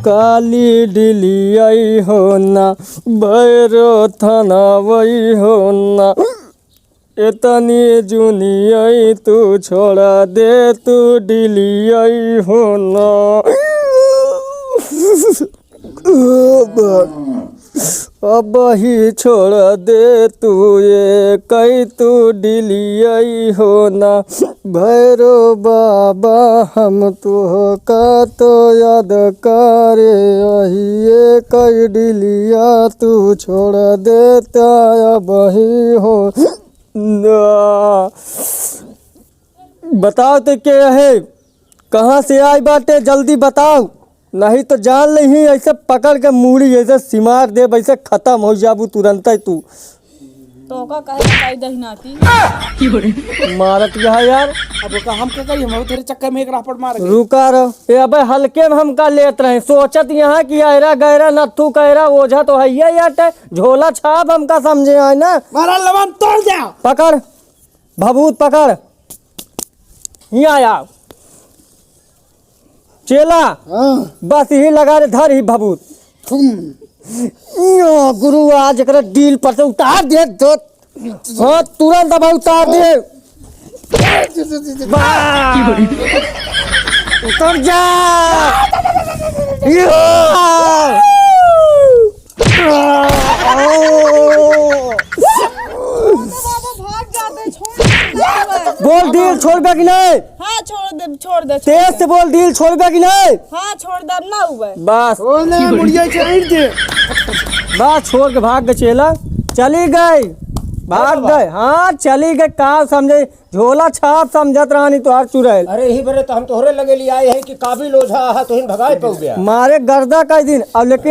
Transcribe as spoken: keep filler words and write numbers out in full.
काली डिलियाई हो ना, भैरो थाना वही हो ना। एतनी जुनियाई तू छोड़ा दे, तू डिलियाई हो ना। अब ही छोड़ दे तू, ये कई तू डिलियाई हो ना। भैरो बाबा, हम तोहका तो याद करे, अही ये कई डिलिया तू छोड़ देता अब ही हो ना। बताओ तो के है, कहाँ से आई बाटे, जल्दी बताओ, नहीं तो जान लेही ऐसे पकड़ के मूड़ी ऐसे सिमार देब, ऐसे खतम हो जाबू तुरंते तू। तोका कहे बताई दही नाती। मारत गया यार। अब ओका हम का करी, हम तेरे चक्कर में एक रापट मार गए। रुका रहो। ए अबे हल्के में हमका लेत रहे, सोचत यहाँ कि ऐरा गैरा नत्थू कैरा ओझा तो है ये याटे, झोला छाप हमका समझे आए ना। मारा लवन तोड़ दे। पकड़, भभूत पकड़। हियाँ आव। चेला, हाँ। बस यही लगा रे, धर ही भभूत। थुम। यो गुरु, आज एकरा डील पर से उतार दे दो। हाँ, तुरंत अब उतार दे। वाह! उतर जा। यो! बाबा भाग जाते, छोड़ दे। बोल, डील छोड़बे कि नहीं? हाँ, छोड़ दे, छोड़ दे, छोड़ तेज दे। से बोल, डील छोड़बे कि नहीं? हाँ, छोड़ दे, ना हुए। बस। ओ ना, मुड़िया से ईंट दे। बस, छोड़ के भाग गए चेला। चली गई, भाग गए। हाँ, चली गई। का समझे, झोला छाप समझत रहनी तोहार चुड़ैल। अरे, यही बरे तो हम तोहरे लगे लिए आए हैं कि काबिल ओझा हा, तुहिन भगाए पउ गया। मारे गर्दा कई दिन, अब लेकिन